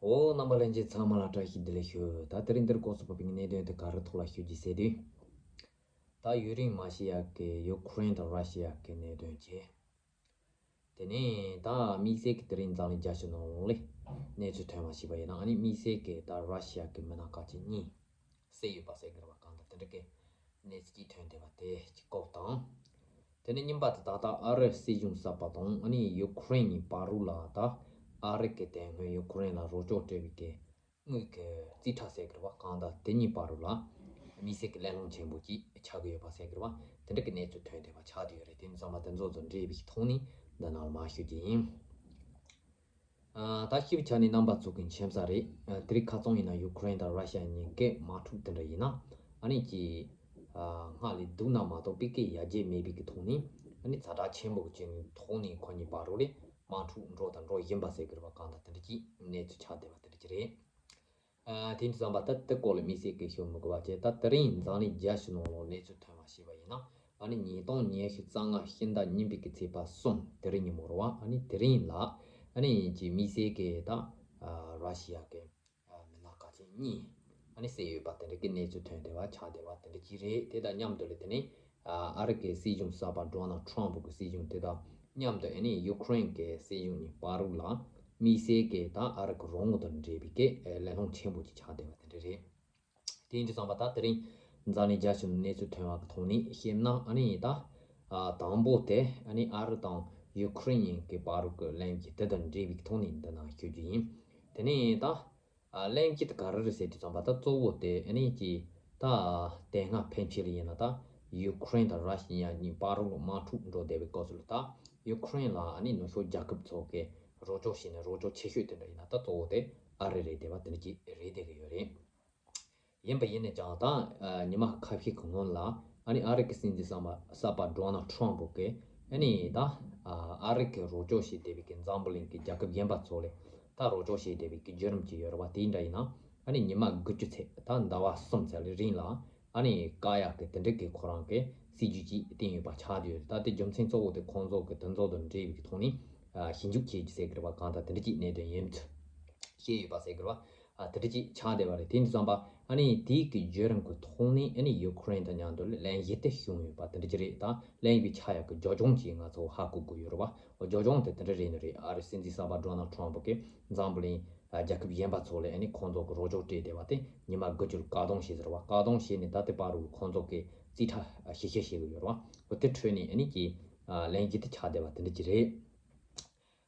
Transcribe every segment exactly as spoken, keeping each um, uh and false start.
ཨོ། རྣམ་པ་ལྷན་རྒྱས་ཚང་མ་ལ་བཀྲ་ཤིས་བདེ་ལེགས་ཞུ། ད་དེ་རིང་འདིར་སྐོར་སུ་བབས་པའི་གནད་དོན་དེ་ག་རེ་ཐོག་ལ་ཞུ་རྒྱུ་ཟེར་དུས། ད་ཡུན་རིང་མ་ཞུ་ཡག་གི་ཡུ་ཁུ་རེན་དང་ར་ཤི་ཡ་གི་གནད་དོན་བྱས། དེ་ནས་ད་དམིགས་བསལ་གྱི་དེ་རིང་འཛམ་གླིང་རྒྱལ་སྤྱི་ནང་ལོགས་ལ་གནས་ཚུལ་ཐོན་པ་ཞིག་པ་ཡིན་ན། ཨ་ནི་དམིགས་བསལ་གྱི་ད་ར་ཤི་ཡ་གི་མི་སྣ་ཁག་ཅིག་གཉིས་བསད་ཡོད་པ་ཟེར་གི་རེད་པ། གང་ལྟར་དེ་འདྲ་གི་གནས་ཚུལ་ཅིག་ཐོན་བསྡད་པ་དེ་གཅིག་སྐོར་དང་། དེ་ནས་གཉིས་པ་དེ་ད་ལྟ་ཨ་རི་སྲིད་གཞུང་གསར་པ་དང་ཨ་ནི་ཡུ་ཁུ་རེན་གཉིས་བར་རུ་ལ་ད་ཨ་རི་གི་དེ་སྔོན་ཡུ་ཁུ་རེན་ལ་རོགས་སྐྱོར་སྤྲད་པའི་གི་དངུལ་གྱི་རྩིས་ཁྲ་ཟེར་གི་རེད་པ། གང་ལྟར་དེ་གཉིས་བར་རུ་ལ་དམིགས་བསལ་གྱི་གླེང་སློང་ཆེན་པོ་ཅིག་ཆགས་ཀྱི་ཡོད་པ་ཟེར་གི་རེད་པ། དེ་འདྲ་གི་གནས་ཚུལ་ཐོན་བསྡད་པ་ཆགས་བསྡད་ཡོད་རེད། དེ་ནི་ཚང་མ་དེ་ཚོ་དང་འབྲེལ་བའི་ཐོག་ནས་འདི་ནང་ལ་མར་ཞུ་རྒྱུ་ཡིན། ཨ། ད་ཞིབ་ཆ་ནས་རྣམ་པ་ཚོ་གི་མཁྱེན་གསལ་རེད། ཨ། དེ་རིང་ཁ་རྩང་ཡིན་ན་ཡུ་ཁུ་རེན་དང་ར་ཤི་ཡ་གཉིས་ཀས་དམག་འཁྲུག་དེ་འདྲ་ཡིན་ན། ཨ་ནི་ཀྱི། ཨ། སྔར་ལས་སྡུག་ན་མ་གཏོགས་དཔེ་གི་ཡར་རྒྱས་མེད་པའི་གི་ཐོག་ནས། ཨ་ནི་ཛ་དྲག་ཆེན་པོ་གི་ཅིག་ཐོག་ནས་ཁོ་གཉིས་བར་རུ་ལ་དམག་འཁྲུག་འགྲོ་དང་འགྲོ་བཞིན་པ་ཟེར་གི་རེད་པ། གང་ལྟར་དེ་འདྲ་ཅིག་གནས་ཚུལ་ཆགས་བསྡད་པ་དེ་འདྲ་ཅིག་རེད། ཨ། དེ་འདྲ་ཙམ་པ་ད་དེ་སྐོར་ལ་དམིགས་བསལ་གྱི་ཞུ་མི་དགོས་པ་བྱས། ད་དེ་རིང་འཛམ་གླིང་རྒྱལ་སྤྱི་ནང་ལོགས་གནས་ཚུལ་ཐོན་པ་ཞིག་པ་ཡིན་ན། ཨ་ནི་ཉིས་སྟོང་ཉི་ཤུ་རྩ་ལྔ་ཕྱི་ཟླ་གཉིས་པའི་གི་ཚེས་པ་གསུམ་དེ་རིང་ཉིན་མོ་རེད་པ། ཨ་ནི་དེ་རིང་ལ་ཨ་ནི་ཀྱི་དམིགས་བསལ་གྱི་ད། ཨ། ར་ཤི་ཡ་གི། ཨ། མི་སྣ་ཁག་ཅིག་གཉིས་ཨ་ནི་བསད་ཡོད་པ་དེ་འདྲ་གི་གནས་ཚུལ་ཐོན་བསྡད་པ་ཆགས་བསྡད་པ་དེ་འདྲ་ཅིག་རེད། དེ་དང་མཉམ་དུ་ལ་དེ་ནས། ཨ། ཨ་རི་གི་སྲིད་གཞུང་གསར་པ་ཌོ་ནལ་ཊམ་ཕུ་གི་སྲིད་གཞུང་དེ་དང་མཉམ་དུ་ཨ་ནི་ཡུ་ཁུ་རེན་གི་སྲིད་གཞུང་གཉིས་བར་རུ་ལ་དམིགས་བསལ་གྱི་ད་ཨ་རི་གི་རོགས་དངུལ་དང་འབྲེལ་བའི་གི། ཨ། གླེང་སློང་ཆེན་པོ་ཅིག་ཆགས་བསྡད་པ་དེ་འདྲ་རེད། དེ་ཡིན་དུས་ཙམ་པ་ད་དེ་རིང་འཛམ་གླིང་རྒྱལ་སྤྱི་ནང་གནས་ཚུལ་ཐོན་པ་གི་ཐོག་ནས་བཤད་ན། ཨ་ནི་ད། ཨ། དང་པོ་དེ་ཨ་ནི་ཨ་རི་དང་ཡུ་ཁུ་རེན་གཉིས་ཀྱི་བར་རུ་གི་གླེང་གཞི་དེ་དང་འབྲེལ་བའི་ཐོག་ནས་འདི་ནང་ཞུ་རྒྱུ་ཡིན། དེ་ནས་ད། ཨ། གླེང་གཞི་དེ་ག་རེ་རེད་ཟེར་དུས་ཙམ་པ་ད་གཙོ་བོ་དེ་ཨ་ནི་ཀྱི་ད་དེ་སྔ་ཕན་ཆད་ལ་ཡིན་ན་ད་ཡུ་ཁུ་རེན་དང་ར་ཤི་ཡ་གཉིས་བར་རུ་དམག་འཁྲུག་འགྲོ་བསྡད་པའི་སྐབས་སུ་ལ་ད་ཡུ་ཁུ་རེན་ལ་ཨ་ནི་ནུབ་ཕྱོགས་རྒྱལ་ཁབ་ཚོ་གིས་རོགས་སྐྱོར་བྱས་ནས། རོགས་སྐྱོར་ཆེ་ཤོས་དེ་འདྲ་ཡིན་ན་ད་གཙོ་བོ་དེ་ཨ་རི་རེད་བསྡད་པ་དེ་འདྲ་ཅིག་རེད་བསྡད་ཀྱི་ཡོད་རེད། ཡིན་པ་ཡིན་ན་ཡང་ད། ཨ། ཉི་མ་ཁ་ཤས་ཀྱི་སྔོན་ལ་ཨ་ནི་ཨ་རི་གི་སྲིད་འཛིན་གསར་པ་གསར་པ་ཌོ་ནལ་ཊམ་ཕུ་གིས་ཨ་ནི་ད། ཨ། ཨ་རི་གི་རོགས་སྐྱོར་བྱེད་བསྡད་པའི་གི་འཛམ་བུ་གླིང་གི་རྒྱལ་ཁབ་གཞན་པ་ཚོ་ལ་ད་རོགས་སྐྱོར་བྱེད་བསྡད་པའི་གི་བརྒྱུད་རིམ་ཅིག་ཡོད་རེད་པ། དེ་འདྲ་ཡིན་ན་ཨ་ནི་ཉི་མ་དགུ་བཅུ་ཚེས་ད་ཟླ་བ་གསུམ་ཚེས་ལ་རིང་ལ་ཨ་ནི་བཀག་ཡག་གི་དེ་འདྲ་གི་ཁོ་རང་གི་སྲིད་ཇུས་ཅིག་བཏིང་ཡོད་པ་ཆགས་བསྡད་ཡོད་རེད། ད་དེ་རྒྱུ་མཚན་གཙོ་བོ་དེ་ཁོང་ཚོ་གི་དེ་ཚོ་དང་འབྲེལ་བའི་གི་ཐོག་ནས། ཨ། ཞིབ་འཇུག་བྱེད་རྒྱུ་ཟེར་གི་རེད་པ། གང་ལྟར་དེ་འདྲ་ཅིག་གནད་དོན་ཡིན་ཚུལ་བཤད་ཡོད་པ་ཟེར་གི་རེད་པ། ཨ། དེ་འདྲ་ཅིག་ཆགས་བསྡད་པ་རེད། དེ་འདྲ་ཙམ་པ་ཨ་ནི་དེའི་གི་བརྒྱུད་རིམ་གི་ཐོག་ནས་ཨ་ནི་ཡུ་ཁུ་རེན་དང་མཉམ་དུ་གླེང་གཞི་དེ་བྱུང་ཡོད་པ་དེ་འདྲ་ཅིག་རེད། ད་གླེང་བའི་ཆགས་ཡག་གི་རྒྱབ་ལྗོངས་ཅིག་ང་ཚོ་ཧ་གོ་དགོས་ཡོད་རེད་པ། རྒྱབ་ལྗོངས་དེ་དེ་འདྲ་རེད་ནི་རེད། ཨ་རི་སྲིད་འཛིན་གསར་པ་ཌོ་ནལ་ཊམ་ཕུ་གིས་འཛམ་བུ་གླིང་རྒྱལ་ཁབ་གཞན་པ་ཚོ་ལ་ཨ་ནི་ཁོང་ཚོ་གི་རོགས་སྐྱོར་སྤྲད་བསྡད་པ་དེ་ཉི་མ་དགུ་བཅུ་ལ་བཀག་སྡོམ་བྱས་ཟེར་བ། བཀག་སྡོམ་བྱས་ནས་ད་ལྟའི་བར་དུ་ཁོང་ཚོ་གི་རྩིས་ཁྲ་ཞིབ་བཤེར་བྱེད་གི་ཡོད་རེད་པ། འོ། དེ་ཁྲོད་ནས་ཨ་ནི་ཀྱི་གླེང་གཞི་དེ་ཆགས་བསྡད་པ་དེ་འདྲ་ཅིག་རེད།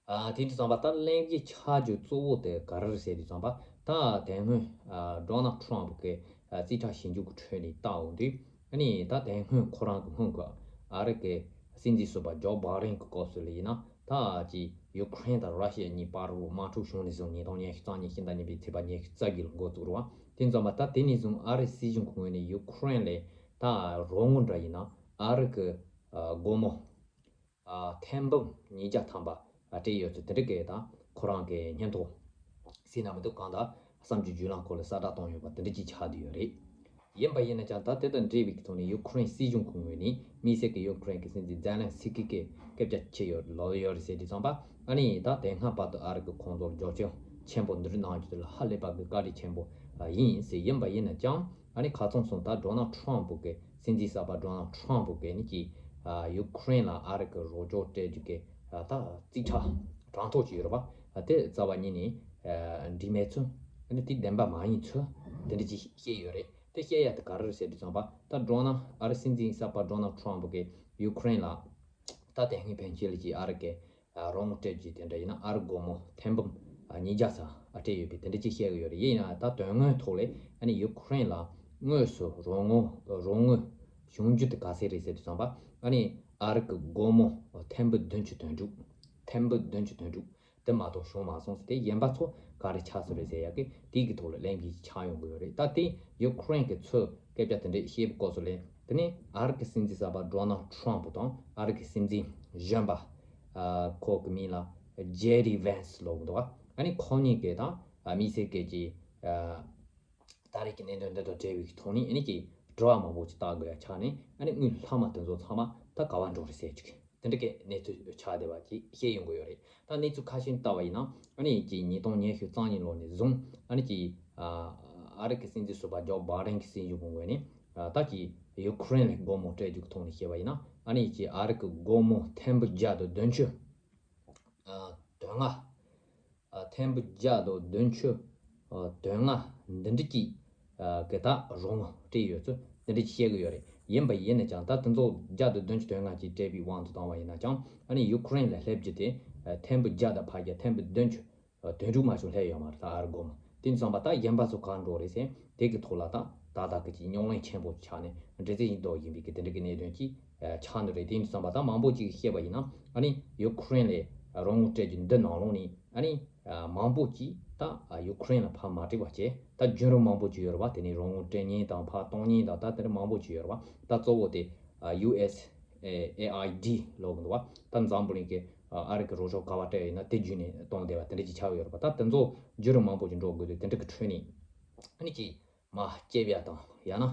ཨ། དེ་འདྲ་ཙམ་པ་ད་གླེང་གཞི་ཆགས་རྒྱུ་གཙོ་བོ་དེ་ག་རེ་རེད་ཟེར་དུས་ཙམ་པ། ད་དེ་སྔོན་ཨ་ཌོ་ནལ་ཊམ་ཕུ་གི་ཨ་རྩིས་ཁྲ་ཞིབ་འཇུག་གི་ཁྲོད་ནས་བལྟ་འོང་དུས། ཨ་ནི་ད་དེ་སྔོན་ཁོ་རང་གི་སྔོན་གི་ཨ་རི་གི་སྲིད་འཛིན་ཟུར་པ་ཇོ་བྷའི་ཌེན་གི་སྐབས་སུ་ལ་ཡིན་ན། ད་ཅི་ཡུ་ཁུ་རེན་དང་ར་ཤི་ཡ་གཉིས་བར་དུ་དམག་འཁྲུག་བྱུང་ནས་བཟུང་ཉིས་སྟོང་ཉི་ཤུ་རྩ་གཉིས་ཕྱི་ཟླ་གཉིས་པའི་ཚེས་པ་ཉི་ཤུ་རྩ་བརྒྱད་ལ་འགོ་བཙུགས་རེད་པ། དེ་ཙམ་པ་ད་དེ་ནས་བཟུང་ཨ་རི་སྲིད་གཞུང་གི་ངོས་ནས་ཡུ་ཁུ་རེན་ལ་ད་རོགས་དངུལ་འདྲ་ཡིན་ན་ཨ་རི་གི་ཨ་སྒོར་མོ་ཨ་ཐེར་འབུམ་ཉིས་བརྒྱ་ཐམ་པ་ཨ་སྤྲད་ཡོད་ཚུལ་དེ་འདྲ་གི་ད་ཁོ་རང་གི་སྙན་ཐོ་གཟིགས་གནང་མི་འདུག་གང་ལྟར་བསམ་རྒྱུ་བརྒྱུད་ལམ་སྐོར་ལ་གསལ་བསྒྲགས་བཏང་ཡོད་པ་དེ་འདྲ་ཅིག་ཆགས་བསྡད་ཡོད་རེད། ཡིན་པ་ཡིན་ན་ཡང་ད་དེ་དང་འབྲེལ་བའི་ཐོག་ནས་ཡུ་ཁུ་རེན་སྲིད་གཞུང་གི་ངོས་ནས་དམིགས་བསལ་གྱི་ཡུ་ཁུ་རེན་གྱི་སྲིད་འཛིན་ཛེ་ལན་སི་ཀི་གིས་སྐད་ཆ་བཤད་ཡོད་ལབ་ཡོད་རེད་ཟེར་དུས་ཙམ་པ། ཨ་ནི་ད་དེ་སྔ་བར་དུ་ཨ་རི་གིས་ཁོང་ཚོར་རྒྱབ་སྐྱོར་ཆེན་པོ་འདི་འདྲ་གནང་རྒྱུ་དེ་ལ་ཧ་ལས་པ་གི་བཀའ་དྲིན་ཆེན་པོ་ཡིན་ཟེར། ཡིན་པ་ཡིན་ན་ཡང་ཨ་ནི་ཁ་རྩང་སོང་ད་ཌོ་ནལ་ཊམ་ཕུ་གི་སྲིད་འཛིན་གསར་པ་ཌོ་ནལ་ཊམ་ཕུ་གིས་ནི་ཀྱི་ཡུ་ཁུ་རེན་ལ་ཨ་རི་གི་རོགས་སྐྱོར་སྤྲད་རྒྱུ་གི་ད་རྩིས་ཁྲ་གྲངས་ཐོ་ཅིག་ཡོད་རེད་པ། དེ་རྩ་བ་ཉིད་ནས་འགྲིག་མེད་ཚུལ། ཨ་ནི་དེ་བདེན་པ་མ་ཡིན་ཚུལ་དེ་འདྲ་ཅིག་བཤད་ཡོད་རེད། དེ་བཤད་ཡ་དེ་ག་རེ་རེད་ཟེར་དུས་ཙམ་པ། ད་ཌོ་ནལ་ཨ་རི་སྲིད་འཛིན་གསར་པ་ཌོ་ནལ་ཊམ་ཕུ་གིས་ཡུ་ཁུ་རེན་ལ་ད་དེ་སྔའི་ཕན་ཆད་ལ་ཀྱི་ཨ་རི་གི་རོགས་དངུལ་སྤྲད་རྒྱུ་དེ་འདྲ་ཡིན་ན་ཨ་རི་སྒོར་མོ་ཐེར་འབུམ་ཉིས་བརྒྱ་ཙམ་སྤྲད་ཡོད་པའི་དེ་འདྲ་ཅིག་བཤད་གི་ཡོད་རེད། ཡིན་ཡང་ད་དོན་དངོས་ཐོག་ལ་ཨ་ནི་ཡུ་ཁུ་རེན་ལ་དངོས་སུ་རོགས་དངུལ་རོགས་དངུལ་བྱུང་རྒྱུ་དེ་ག་ཚད་རེད་ཟེར་དུས་ཙམ་པ། ཨ་ནི་ཨ་རི་གི་སྒོར་མོ་ཐེར་འབུམ་བདུན་ཅུ་དོན་དྲུག་ཐེར་འབུམ་བདུན་ཅུ་དོན་དྲུག་དེ་མ་གཏོགས་བྱུང་མ་སོང་ཟེར། དེ་ཡིན་པ་ཚོ་ག་རེ་ཆགས་སོང་རེད་ཟེར་ཡ་གི་དེ་གི་ཐོག་ལ་གླེང་གཞི་ཆགས་ཡོང་གི་ཡོད་རེད། ད་དེ་ཡུ་ཁུ་རེན་གི་ཚོས་སྐད་ཆ་དེ་འདྲ་བཤད་པའི་སྐབས་སུ་ལ་དེ་ནས་ཨ་རི་གི་སྲིད་འཛིན་གསར་པ་ཌོ་ནལ་ཊམ་ཕུ་དང་ཨ་རི་གི་སྲིད་འཛིན་གཞོན་པ་ཨ་ཁོ་གི་མིང་ལ་ཇེ་ཌི་ཝན་སི་ལབ་ཀྱི་འདུག་ཨ་ནི་ཁོ་གཉིས་ཀས་ད་ཨ་དམིགས་བསལ་སྐད་ཀྱི་ཨ་ད་རེས་ཀྱི་གནད་དོན་འདི་དང་འབྲེལ་བའི་ཐོག་ནས་ཨ་ནི་ཀྱི་དྲི་བ་མང་པོ་ཅིག་བཏང་དགོས་ཡ་ཆགས་ནས། ཨ་ནི་དངུལ་ལྷག་མ་དེ་ཚོ་ཚང་མ་ད་ག་བ་འགྲོ་རེད་ཟེར་ཅིག་དེ་འདྲ་གི་གནས་ཚུལ་ཆགས་བསྡད་པ་ཅིག་བཤད་ཡོང་གི་ཡོད་རེད། ད་གནས་ཚུལ་ཁ་ཤས་ལྟ་བ་ཡིན་ན་ཨ་ནི་ཅིག་ཉིས་སྟོང་ཉི་ཤུ་རྩ་གཉིས་ལོ་ནས་བཟུང་ཨ་ནི་ཅིག་ཨ་རི་གི་སྲིད་འཛིན་ཟུར་པ་ཇོ་བྷའི་ཌེན་གྱི་སྲིད་གཞུང་གི་ངོས་ནས་ད་ཅིག་ཡུ་ཁུ་རེན་ལ་སྒོ་མོ་སྤྲད་རྒྱུ་གི་ཐོག་ནས་བཤད་པ་ཡིན་ན་ཨ་ནི་ཅིག་ཨ་རི་གི་སྒོ་མོ་ཐེར་འབུམ་བརྒྱ་དང་བདུན་ཅུ་དོན་ལྔ། ཐེར་འབུམ་བརྒྱ་དང་བདུན་ཅུ་དོན་ལྔ་འདི་འདྲ་གི་གི་ད་རོགས་དངུལ་སྤྲད་ཡོད་ཚུལ་འདི་འདྲ་ཅིག་བཤད་གི་ཡོད་རེད། ཡིན་པ་ཡིན་ན་ཀྱང་ད་དེ་ཚོ་བརྒྱ་དང་བདུན་ཅུ་དོན་ལྔ་ཅིག་སྤྲད་པའི་དབང་དུ་བཏང་བ་ཡིན་ན་ཀྱང་ཨ་ནི་ཡུ་ཁུ་རེན་ལ་སླེབས་རྒྱུ་དེ་ཐེར་འབུམ་བརྒྱ་དང་ཕལ་ཆེར་ཐེར་འབུམ་བདུན་ཅུ་དོན་དྲུག་མ་གཏོགས་སླེབས་ཡོད་མ་རེད། ད་ཨ་རི་སྒོར་མོ་དེ་ཙམ་པ་ད་གཞན་པ་ཚོ་གང་འགྲོ་རེད་ཟེར་དེ་གི་ཐོག་ལ་ད་ད་ལྟ་གི་ཅིག་རྙོག་གླེང་ཆེན་པོ་ཆགས་ནས་འདྲི་རྩད་ཡིན་མདོག་ཡིན་པའི་གི་དེ་འདྲ་གི་གནད་དོན་ཅིག་ཆགས་འདུག་རེད། དེ་ཙམ་པ་ད་མང་པོ་ཅིག་གིས་བཤད་པ་ཡིན་ན་ཨ་ནི་ཡུ་ཁུ་རེན་ལ་རོགས་དངུལ་སྤྲད་རྒྱུ་འདི་ནང་ལོགས་ནས་ཨ་ནི་མང་པོ་ཅིག་ད་ཡུ་ཁུ་རེན་ལ་ཕར་མ་སྤྲད་པ་བྱས་ད་རྒྱུན་རིང་མང་པོ་ཅིག་ཡོད་རེད་བ། དེ་ནས་རོགས་དངུལ་སྤྲད་མཁན་དང་ཕར་གཏོང་མཁན་དང་ད་དེ་འདྲ་མང་པོ་ཅིག་ཡོད་རེད་བ། ད་གཙོ་བོ་དེ་ཡུ་ཨེས་ཨེ་ཨའི་ཌི་ལབ་གི་འདུག་བ། ད་འཛམ་བུ་གླིང་གི་ཨ་རི་གི་རོགས་སྐྱོར་ག་པར་སྤྲད་ཡོད་ན་དེ་བརྒྱུད་ནས་གཏོང་བསྡད་པ་དེ་འདྲ་ཅིག་ཆགས་ཡོད་རེད་བ། ད་དེ་ཚོ་རྒྱུན་རིང་མང་པོ་ཅིག་འགྲོ་དགོས་དུས་དེ་འདྲ་གི་ཁྲོད་ནས་ཨ་ནི་ཅིག་མར་སྐྱེལ་ཡ་དང་ཡང་ན་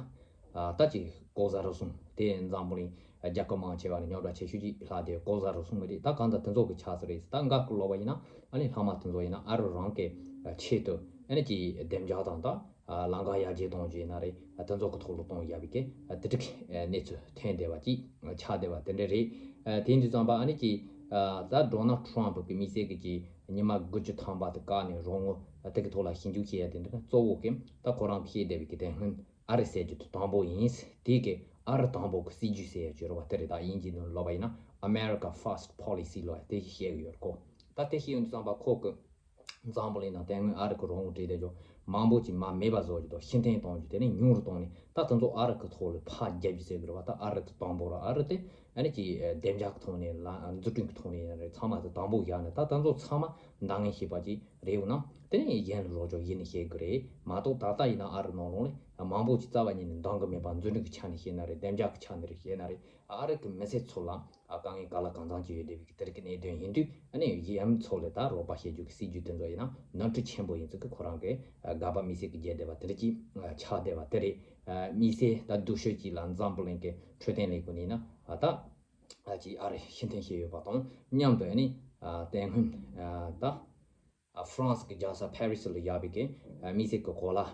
ཨ་ད་ཅིག་ལྐོག་ཟ་རུལ་སུངས་དེ་འཛམ་བུ་གླིང་རྒྱལ་ཁབ་མང་ཆེ་བ་ནས་རྙོག་དྲ་ཆེ་ཤོས་ཅིག་ལྷག་དེ་ལྐོག་ཟ་རུལ་སུངས་མི་རིགས་ད་གང་ལྟར་དེ་ཚོ་གི་ཆགས་ས་རེད། ད་འགའ་གི་ལོག་པ་ཡིན་ན་ཨ་ནི་ལྷག་མ་དེ་ཚོ་ཡིན་ན་ཨ་རི་རང་གི་ཆེད་དུ་ཨ་ནི་ཅིག་བདེ་འཇགས་དང་ད་ལམ་ཁ་ཡར་རྒྱས་གཏོང་རྒྱུ་ཡིན་ན་རེད། དེ་ཚོ་གི་ཐོག་ལ་གཏོང་ཡ་བའི་གི་དེ་འདྲ་གི་གནས་ཚུལ་ཐོན་བསྡད་པ་ཅིག་ཆགས་བསྡད་པ་དེ་འདྲ་རེད། དེ་ཡིན་དུས་ཙམ་པ་ཨ་ནི་ཅིག་ད་ཌོ་ནལ་ཊམ་ཕ་གི་དམིགས་བསལ་གི་ཅིག་ཉི་མ་དགུ་བཅུ་ཐམ་པ་དེ་བཀག་ནས་རོགས་དངུལ་དེ་གི་ཐོག་ལ་ཞིབ་འཇུག་བྱེད་ཡ་དེ་འདྲ་གཙོ་བོ་གི་ད་ཁོ་རང་གི་བཤད་བསྡད་པའི་གི་དེ་སྔོན་ཨ་རི་ཟེར་རྒྱུ་དེ་དང་པོ་ཡིན། དེ་གི་ཨ་རི་དང་པོ་གི་སྲིད་ཇུས་ཟེར་ཡ་ཅིག་ཡོད་རེད་བ། དེ་རེད། ད་དབྱིན་ཇིའི་ནང་ལབ་པ་ཡིན་ན་America First Policy ལབ་ཡ་དེ་ཞིག་བཤད་གི་ཡོད་རེད་ཁོ། ད་དེ་བཤད་ཡོང་དུས་ཙམ་པ་ཁོ་གི་འཛམ་བུ་གླིང་ནང་དེ་སྔོན་ཨ་རི་གི་རོགས་དངུལ་སྤྲད་བསྡད་རྒྱུ་མང་པོ་ཅིག་མར་མེད་པ་བཟོ་རྒྱུ་དང་ཕྱིར་འཐེན་གཏོང་རྒྱུ་དེ་ནས་ཉུང་རུ་གཏོང་ནས་ད་དེ་ཚོ་ཨ་རི་གི་ཐོག་ལ་ཕར་རྒྱབ་རྒྱུ་ཟེར་གི་རེད་བ། ད་ཨ་རི་དེ་དང་པོ་ར་ཨ་རི་དེ་ཨ་ནི་ཅིག་བདེ་འཇགས་ཀྱི་ཐོག་ནས་ལ་འཛུགས་སྐྲུན་གྱི་ཐོག་ནས་ཡིན་ན་རེད། ཚང་མ་དེ་དང་པོ་བཞག་ནས་ད་དེ་ཚོ་ཚང་མ་འདང་ངེས་ཤེས་པ་ཅིག་རེད་འོ་ན་དེ་ནས་གཞན་ལ་རོགས་སྐྱོར་གཞི་ནས་བྱེད་དགོས་རེད་མ་གཏོགས་ད་ལྟ་ཡིན་ན་ཨ་རི་ནང་ལོགས་ནས་མང་པོ་ཅིག་རྩ་བ་ཉིད་ནས་འདང་གི་མེད་པ། འཛུགས་སྐྲུན་གྱི་ཆ་ནས་བཤད་ན་རེད། བདེ་འཇགས་ཀྱི་ཆ་ནས་རེད་བཤད་ན་རེད། ཨ་རི་གི་མི་སེར་ཚོ་ལ་ཨ་དཀའ་ངལ་ག་ལ་གང་འཚམ་ཅིག་ཡོད་བསྡད་པའི་དེ་རིགས་ཀྱི་གནད་དོན་ཡིན་དུས་ཨ་ནི་གཞན་ཚོ་ལ་ད་རོགས་པ་བྱེད་རྒྱུ་གི་སྲིད་ཇུས་དེ་ཚོ་ཡིན་ན་ནོར་འཁྲུལ་ཆེན་པོ་ཡིན་ཚུལ་གྱི་ཁོ་རང་གི་ཨ་དགག་པ་དམིགས་བསལ་གྱི་བརྒྱབ་བསྡད་པ་དེ་འདྲ་ཅིག་ཨ་ཆགས་བསྡད་པ་དེ་རེད། ཨ་དམིགས་བསལ་ད་སྡུག་ཤོས་ཅིག་ལ་འཛམ་བུ་གླིང་གི་འཕྲོད་བསྟེན་ལས་ཁུངས་ནས་ཡིན་ན་ཨ་ད་ཨ་ཅིག་ཨ་རི་ཕྱིར་འཐེན་བྱས་ཡོད་པ་དང་མཉམ་དུ་ཨ་ནི་ཨ་དེ་སྔོན་ཨ་ད། ཨ་ཧྥ་རན་སི་གི་རྒྱལ་ས་ཕ་རི་སི་ལ་བཞག་པའི་གི་ཨ་དམིགས་བསལ་གི་གོ་ལ་ཨ་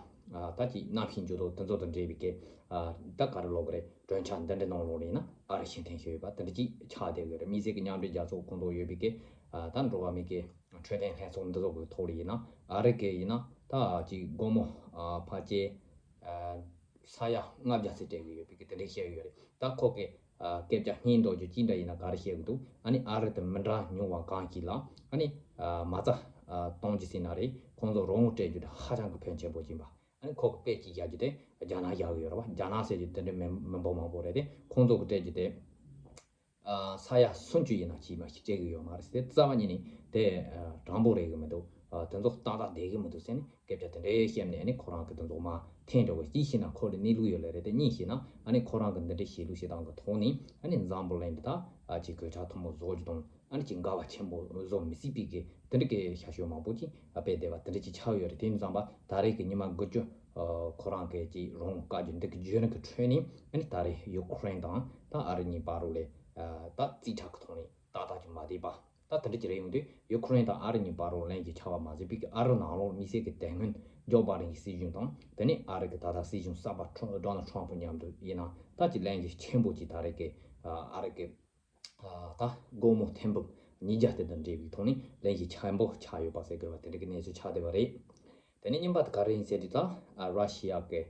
ད་ཅིག་གནམ་གཤིས་འགྱུར་ལྡོག་དེ་ཚོ་དང་འབྲེལ་བའི་གི་ཨ་ད་ག་རེ་ལབ་དགོས་རེད། གྲོས་འཆར་འདི་འདྲ་ནང་ལོགས་ལ་ཡིན་ན་ཨ་རི་ཕྱིར་འཐེན་བྱས་ཡོད་པ་དེ་འདྲ་ཅིག་ཆགས་བསྡད་ཡོད་རེད། དམིགས་བསལ་གི་མཉམ་འབྲེལ་རྒྱལ་ཚོགས་ཁོངས་གཏོགས་ཡོད་པའི་གི་ཨ་ད་འགྲོ་བ་མིའི་གི་འཕྲོད་བསྟེན་ལྷན་ཚོགས་འདི་ཚོ་གི་ཐོག་ལ་ཡིན་ན་ཨ་རི་གི་ཡིན་ན་ད་ཅིག་སྒོར་མོ་ཨ་ཕལ་ཆེར་ཨ་ས་ཡ་ལྔ་བརྒྱ་ཙམ་སྤྲད་གི་ཡོད་པའི་གི་དེ་འདྲ་བཤད་གི་ཡོད་རེད། ད་ཁོ་གི་ཨ་སྐད་ཆ་སྙིང་འདོགས་རྒྱུ་ཅི་འདྲ་ཡིན་ན་ག་རེ་བཤད་གི་འདུག་ཨ་ནི་ཨ་རི་དང་མི་འདྲ་ཉུང་བ་གང་ཞིག་ལ་ཨ་ནི་ཨ་མ་རྩ་ཨ་གཏོང་རྒྱུ་ཟེར་ན་རེད། ཁོང་ཚོ་རོགས་དངུལ་སྤྲད་རྒྱུ་དེ་ཧ་ཅང་གི་ཕོན་ཆེན་པོ་ཡིན་པ། ཨ་ནི་ཁོ་གི་དཔེ་ཅིག་བཞག་རྒྱུ་དེ་རྒྱ་ནག་བཞག་གི་ཡོད་རེད་བ། རྒྱ་ནག་ཟེར་རྒྱུ་དེ་འདྲ་མི་མི་འབོར་མང་པོ་རེད་དེ། ཁོང་ཚོ་གི་སྤྲད་རྒྱུ་དེ་ཨ་ས་ཡ་སུམ་ཅུ་ཡིན་ན་ཅིག་མ་ཞིག་སྤྲད་གི་ཡོད་མ་རེད་ཟེར། རྩ་བ་ཉིད་ནས་དེ་ཨ་དྲང་པོ་རེད་གི་མི་འདུག་ཨ་དེ་ཚོ་ཏག་ཏག་བསྡད་གི་མི་འདུག་ཟེར་ནས་སྐད་ཆ་དེ་འདྲའི་བཤད་ནས་ཨ་ནི་ཁོ་རང་གི་དེ་ཚོ་མ་འཐེན་འགྲོ་གི། གཅིག་བྱས་ན་ཁོ་ལ་གནས་ལུགས་ཡོད་ལེ་རེད་དེ། གཉིས་བྱས་ན་ཨ་ནི་ཁོ་རང་གི་འདི་འདྲའི་བྱེད་ལུགས་བྱེད་སྟངས་གི་ཐོག་ནས་ཨ་ནི་འཛམ་བུ་གླིང་འདི་ད་ཨ་ཅིག་གོད་ཆག་ཐུན་མོང་བཟོ་རྒྱུ་དང་ཨ་ནི་ཅིག་འགལ་བ་ཆེན་པོ་བཟོ་མི་སྲིད་པའི་གི་དེ་འདྲ་གི་ཤ་ཤོད་མང་པོ་ཅིག་ཨ་སྤེལ་བསྡད་པ་དེ་འདྲ་ཅིག་ཆགས་ཡོད་རེད། དེ་ཡིན་ཙང་པ་ད་རེས་ཀྱི་ཉི་མ་དགུ་བཅུ་ཨ་ཁོ་རང་གི་ཅིག་རོགས་དངུལ་བཀག་རྒྱུ་འདི་གི་བརྒྱུད་རིམ་གི་ཁྲོད་ནས་ཨ་ནི་ད་རེས་ཡུ་ཁུ་རེན་དང་ད་ཨ་རི་གཉིས་བར་ལ་ཨ་ད་རྩིས་ཁྲ་གི་ཐོག་ནས་ཏག་ཏག་ཅིག་མ་བསྡད་པ། ད་དེ་འདྲ་ཅིག་རེད། ཡོང་དུས་ཡུ་ཁུ་རེན་དང་ཨ་རི་གཉིས་བར་ལ་ལན་གྱི་ཆར་པ་མ་ཟིན་པའི་གི་ཨ་རི་ནང་ལོགས་དམིགས་བསལ་གྱི་དེ་སྔོན་ཇོ་བྷའི་ཌེན་གྱི་སྲིད་གཞུང་དང་དེ་ནས་ཨ་རི་གི་ད་ལྟ་སྲིད་གཞུང་གསར་པ་ཁྲོམ་ཌོ་ནལ་ཁྲོམ་ཕུ་མཉམ་དུ་ཡིན་ན་ད་ཅིག་ལན་གྱི་ཆེན་པོ་ཅིག་ད་རེས་ཀྱི་ཨ་རི་གི་ད་སྒོར་མོ་ཐེར་འབུམ་ཉིས་བརྒྱ་དེ་དང་འབྲེལ་བའི་ཐོག་ནས་ལན་གྱི་ཆེན་པོ་ཆགས་ཡོད་པ་ཟེར་དགོས་པ་དེ་འདྲ་གི་གནས་ཚུལ་ཆགས་བསྡད་པ་རེད། དེ་ནས་གཉིས་པ་དེ་ག་རེ་ཡིན་ཟེར་དུས་ད་ཨ་ར་ཤི་ཡ་གི་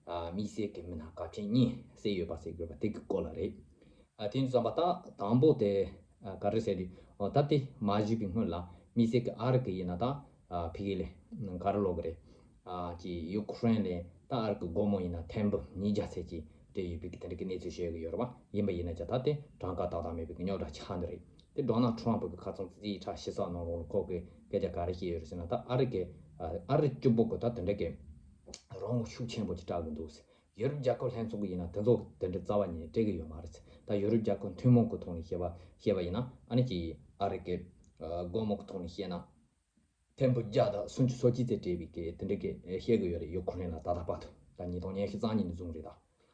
ཨ་དམིགས་བསལ་གྱི་མི་སྣ་གལ་ཆེན་གཉིས་བསད་ཡོད་པ་ཟེར་དགོས་པ་དེ་གི་སྐོར་ལ་རེད། ཨ་དེ་ཡིན་དུས་ཙམ་པ་ད་དང་པོ་དེ་ཨ་ག་རེ་ཟེར་དུས་ཨོ་ད་དེ་མ་བཞུགས་པའི་སྔོན་ལ་དམིགས་བསལ་གྱི་ཨ་རི་གི་ཡིན་ན་ད་ཨ་ཕ་གི་ལས་ག་རེ་ལབ་གི་རེད། ཨ་ཅིག་ཡུ་ཁུ་རེན་ལས་ད་ཨ་རི་གི་སྒོར་མོ་ཡིན་ན་ཐེར་འབུམ་ཉིས་བརྒྱ་ཙམ་ཅིག་སྤྲད་ཡོད་པའི་གི་དེ་འདྲ་གི་གནས་ཚུལ་བཤད་གི་ཡོད་རེད་བ། ཡིན་པ་ཡིན་ན་ཀྱང་ད་དེ་གྲངས་ཀ་ཏག་ཏག་མེད་པའི་གི་རྙོག་དྲ་ཆགས་འདི་རེད། དེ་ཌོ་ནལ་ཁྲོམ་ཕུ་གི་ཁ་སང་རྩིས་ཁྲ་ཞིབ་ཚགས་ནང་ལོགས་ལ་ཁོ་གི་སྐད་ཆ་ག་རེ་བཤད་ཡོད་རེད་ཟེར་ན་ད་ཨ་རི་གི་ཨ་ཨ་རི་གཅིག་པོ་གི་ད་དེ་འདྲ་གི་རོགས་དངུལ་ཤུགས་ཆེན་པོ་ཅིག་སྤྲད་གི་འདུག་ཟེར། ཡུ་རོབ་རྒྱལ་ཁབ་ལྷན་ཚོགས་ཀྱི་ཡིན་ན་དེ་ཚོ་དེ་འདྲ་རྩ་བ་ཉིད་ནས་སྤྲད་ཀྱི་ཡོད་མ་རེད། ད་ཡུ་རོབ་རྒྱལ་ཁབ་ཐུན་མོང་གི་ཐོག་ནས་བཤད་པ་བཤད་པ་ཡིན་ན་ཨ་ནི་ཅིག་ཨ་རི་གི་ཨ་སྒོར་མོ་གི་ཐོག་ནས་བཤད་ན་ཐེར་འབུམ་བརྒྱ་དང་སུམ་ཅུ་སོ་གཅིག་ཙམ་སྤྲད་པའི་གི་དེ་འདྲ་གི་བཤད་ཀྱི་ཡོད་རེད། ཡུ་ཁུ་རེན་ལ་ད་ལྟ་བར་དུ་ད་ཉིས་སྟོང་ཉི་ཤུ་རྩ་གཉིས་ནས་བཟུང་རེད་